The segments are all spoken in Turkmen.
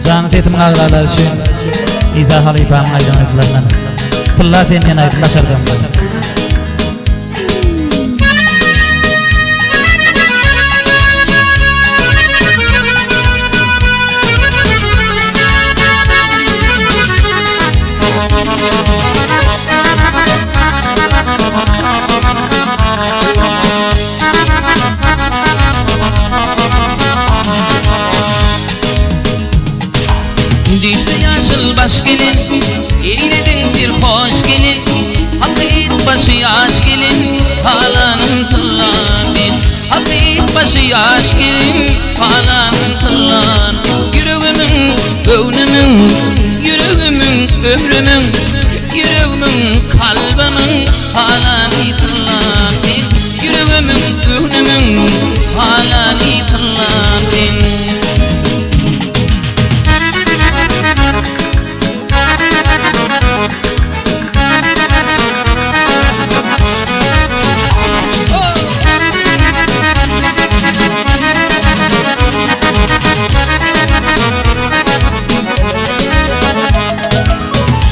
Janly sesimiň agzalary üçin Isa halypamyň aýdan aýdymlaryndan Tylla sen diýen aýdym başardygymda. Düşdi ýaşyl baş gelin, Eýlediň bir hoş gelin, Hakyt başy ýaş gelin, Halanym tyllam men. Hakyt başy ýaş gelin, Halanym tyllam. Ýüregimiň, göwnümiň, Ýüregimiň, ömrümiň, Ýüregimiň, kalbymyň, Halany tyllam sen. Ýüregimiň, göwnümiň, Halany tyllam sen.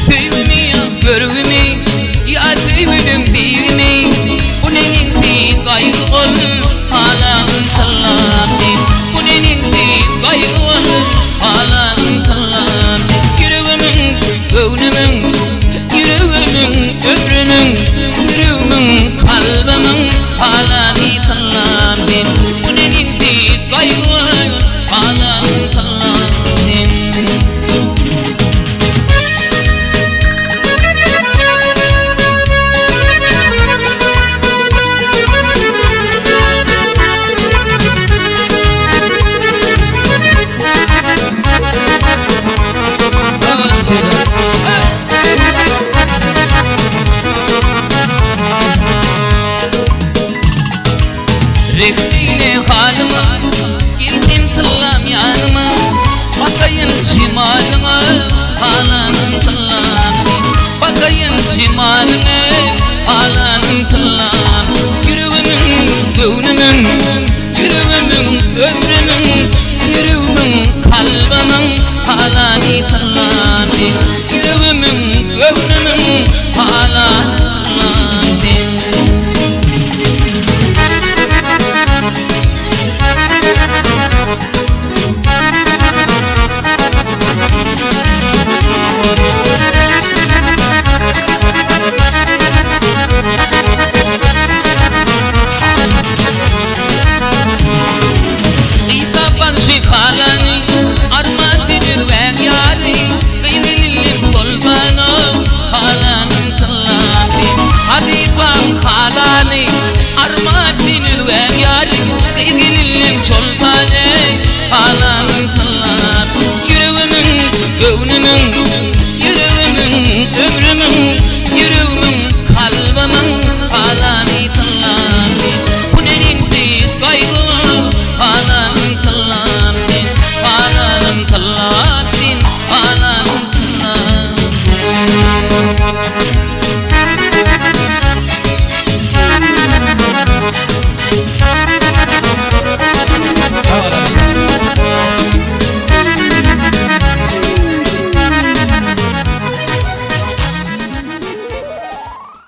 Söýgümi ýa görgümi, ýa söýgüliň birimi, Bu neneňsi gaýgy ol, halalyn tyllam diý. Bu neneňsi gaýgy ol, halalyn tyllam diý. Ýüregimiň, göwnümiň.